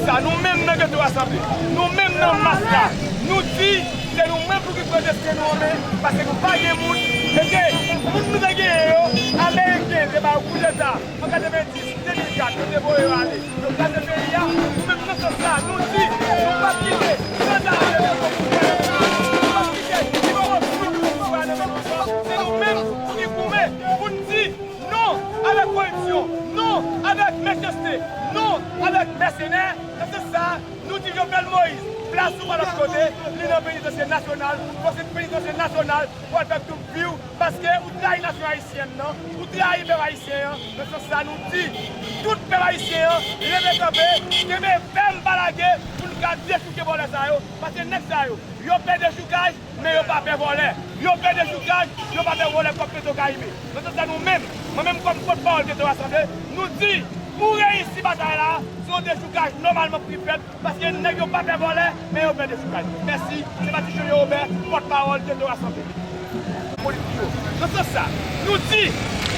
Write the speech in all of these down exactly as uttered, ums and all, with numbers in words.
Sa, nou menm nan Geto Rasanble, nou menm nan mas la, nou di se nou menm pou ki pran desten nou an men, paske nou pa gen moun, e ke moun nou te genyen yo, Ameriken te ba yo koudeta an katrevenndis, de mil kat, yo te voye yo ale, yo kraze peyi a. Nou menm nan sans sa, nou di nou p ap kite, nou p ap kite, se nou menm pou ki goumen, pou n di non avèk koripsyon, non avèk mechanste, non avèk mèsenè. Nan sans sa, nou di Jovenel Moïse, plas ou pa lòt kote, li nan penitansye nasyonal, paske penitansye nasyonal pou al fè tout vi w, paske ou trayi nasyon ayisyèn nan, ou trayi pèp ayisyen an. Nan sans sa, nou di tout pèp ayisyen an, leve kanpe, kenbe fèm, pa lage, pou n ka dechouke vòlè sa yo, paske nèg sa yo, yo pè dechoukaj, men yo pa pè vòlè. Yo pè dechoukaj, yo pa pè vòlè kòb Petwokaribe. Nan sans sa, nou menm, mwen menm kòm pòtpawòl Geto Rasanble, nou di, pou reyisi batay la, se yon dechoukaj nòmalman pou ki fèt, paske nèg yo pa pè vòlè, men yo pè dechoukaj. Mèsi, se Patrick Junior Robert, pòtpawòl Geto Rasanble. Politik yo. Nan sans sa, nou di,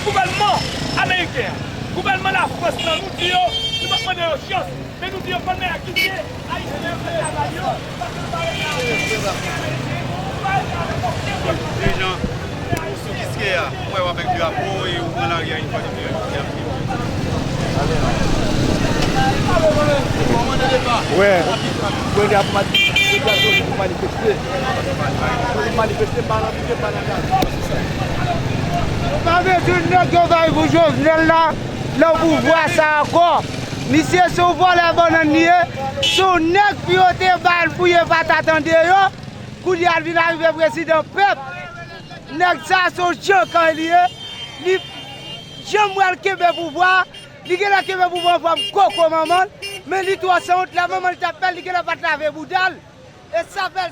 gouvènman ameriken an, gouvènman Lafrans lan, nou di yo, nou p ap mande yo chans. Men nou di yo fò n mete kite Ayisyen yo fè travay yo, paske nou pa rete avèk Ameriken, nou pa rete avèk okenn lòt. Dejan, ou sou Kiskeya, m wè w avèk drapo e ou pran lari a yon fwa de plis. Wè, mwen gen pou manifeste, pou manifeste, pa nan biten, pa nan kaz. Nou pa bezwen nèg yo bay pou Jovenel la, nan pouvwa sa ankò. Misye se yon vòlè bannann li ye. Se yon nèg pou yo te ba l pou ye pa ta tande yo. Kounye a l vin arive prezidan pèp. Nèg sa se yon djankan li ye. Li janm wè l kenbe pouvwa. Li genlè kenbe pouvwa an fòm koko manman l. Men li twò sanwont. Lè manman l t ap fè l, li genlè pa t lave bouda l. E sa fè